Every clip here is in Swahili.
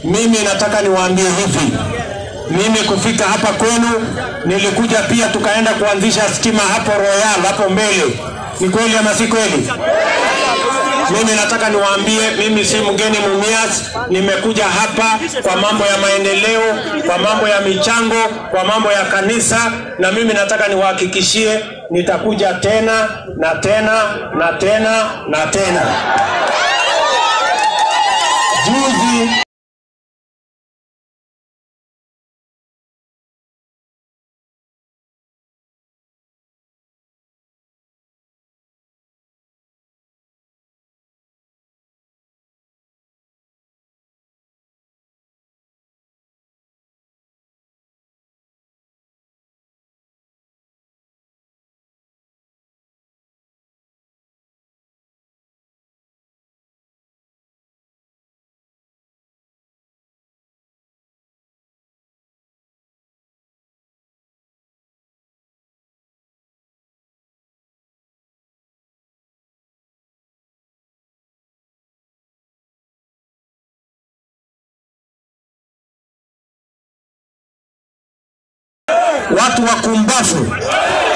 Mimi nataka niwaambie hivi, mimi kufika hapa kwenu nilikuja pia tukaenda kuanzisha stima hapo Royal hapo mbele. Ni kweli ama si kweli? Mimi nataka niwaambie, mimi si mgeni Mumias, nimekuja hapa kwa mambo ya maendeleo, kwa mambo ya michango, kwa mambo ya kanisa, na mimi nataka niwahakikishie nitakuja tena na tena na tena na tena. Juzi watu wa kumbafu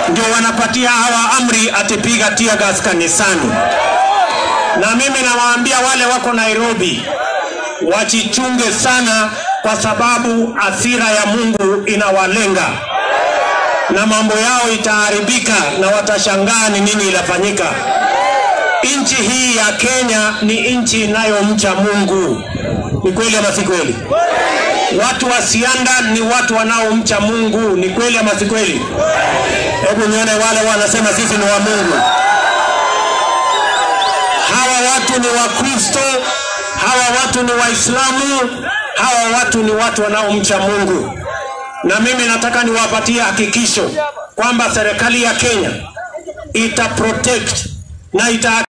ndio wanapatia hawa amri atipiga tear gas kanisani. Na mimi nawaambia wale wako Nairobi wajichunge sana, kwa sababu hasira ya Mungu inawalenga na mambo yao itaharibika na watashangaa ni nini inafanyika. Nchi hii ya Kenya ni nchi inayomcha Mungu. Ni kweli ama si kweli? Watu wa Sianda ni watu wanaomcha Mungu. Ni kweli ama si kweli? Hebu nione wale wanasema sisi ni wa Mungu. Hawa watu ni Wakristo, hawa watu ni Waislamu, hawa watu ni watu wanaomcha Mungu. Na mimi nataka niwapatie hakikisho kwamba serikali ya Kenya ita protect na ita